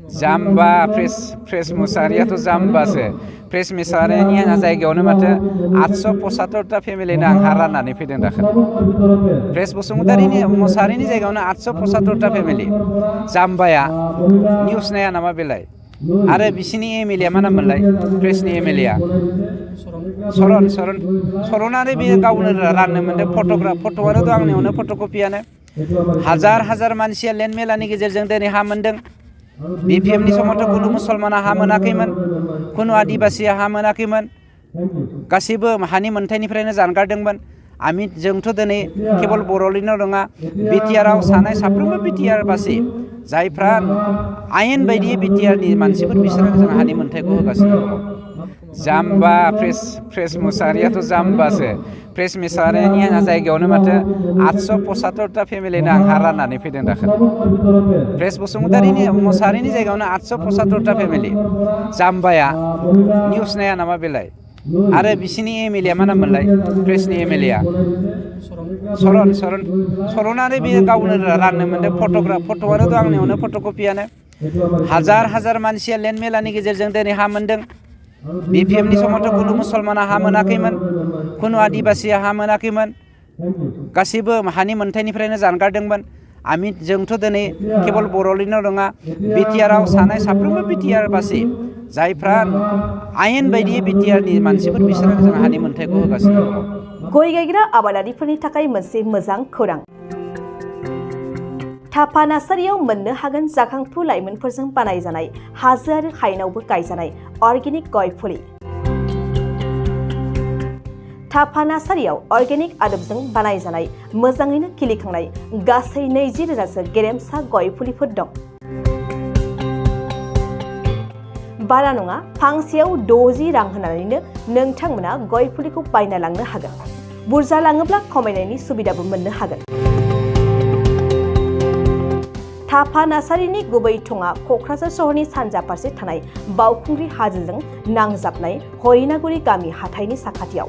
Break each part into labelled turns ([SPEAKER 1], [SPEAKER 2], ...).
[SPEAKER 1] जाम्बा fresh मुसाहारियाथ' जाम्बासो fresh मुसाहारिनि जायगायावनो माथो 875टा फेमिलिनो आंहा राननानै फैदों दाखोन फ्रेस मुसाहारिनि जायगायावनो 875टा फेमिलि जाम्बाया निउस नाया नामा बेलाय आरो बिसिनि एमएलए मा नाममोनलाय फ्रेसनि एमएलए सरनानै बे गावनो राननो मोनदों फट'आनो दं आंनियावनो फट'कपियानो हाजार मानसिया लेन्ड मेलानि गेजेरजों दिनै हा मोनदों बिपिएमनि समावथ' कुनु मुसलमाना हा मोनाखैमोन कुनु आदिबासिया हा मोनाखैमोन गासैबो हानि मोनथायनिफ्रायनो जानगारदोंमोन जोंथ' दिनै केवल बर'निल' नङा बिटिआरआव सानाय साफ्रोमबो बिटिआर बासि जायफ्रा आयेन बायदियै बिटिआरनि मानसिफोर बिसोरो जों हानि मोनथायखौ होगासिनो दङ जाम्बा फ्रेस मुसाहारियाथ' जाम्बासो फ्रेस मुसाहारिनि जायगायावनो माथो 875टा फेमिलिनो आंहा राननानै फैदों दाखोन फ्रेस मुसाहारिनि जायगायावनो 875टा फेमिलि जाम्बाया निउस नाया नामा बेलाय आरो बिसिनि एमएलए मा नाममोनलाय फ्रेसनि एमएलए सरनानै बे गावनो राननो मोनदों फट'आनो दं आंनियावनो फट'कपियानो हाजार मानसिया लेन्ड मेलानि गेजेरजों दिनै हा मोनदों बिपिएमनि समावथ' कुनु मुसलमाना हा मोनाखैमोन कुनु आदिबासिया हा मोनाखैमोन गासैबो हानि मोनथायनिफ्रायनो जानगारदोंमोन जोंथ' दिनै केवल बर'निल' नङा बिटिआरआव सानाय साफ्रोमबो बिटिआर बासि जायफ्रा आयेन बायदियै बिटिआरनि मानसिफोर बिसोरो जों हानि मोनथायखौ होगासिनो दङ
[SPEAKER 2] गय गायग्रा आबादारिफोरनि थाखाय मोनसे मोजां खौरां थाफा नार्सारियाव मोननो हागोन जाखांफु लाइमोनफोरजों बानायजानाय हाजो आरो हायेनावबो गायजानाय अर्गेनिक गय फुलि थाफा नार्सारियाव अर्गेनिक आदबजों बानायजानाय मोजाङैनो खिलिखांनाय गासै 20,000सो गेरेमसा गय फुलिफोर दं बारा नङा फांसेयाव 60 रां होनानैनो नोंथांमोना गय फुलिखौ बायना लांनो हागोन बुरजा लाङोब्ला खमायनायनि सुबिदाबो मोननो हागोन थाफा नार्सारिनि गुबै थङा क'क्राझार सहरनि सानजा फारसे थानाय बावखुंग्रि हाजोजों नांजाबनाय हरिनागुरि गामि हाथाइनि साखाथियाव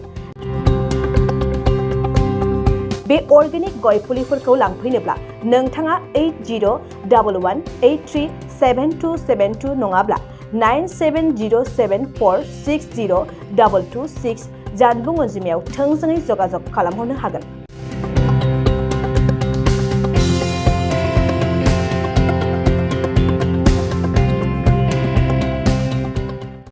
[SPEAKER 2] बे अर्गेनिक गय फुलिफोरखौ लांफैनोब्ला नोंथाङा 8011837272 नङाब्ला 9707460226 जानबुं अनजिमायाव थोंजोङै जगाजग खालामहरनो हागोन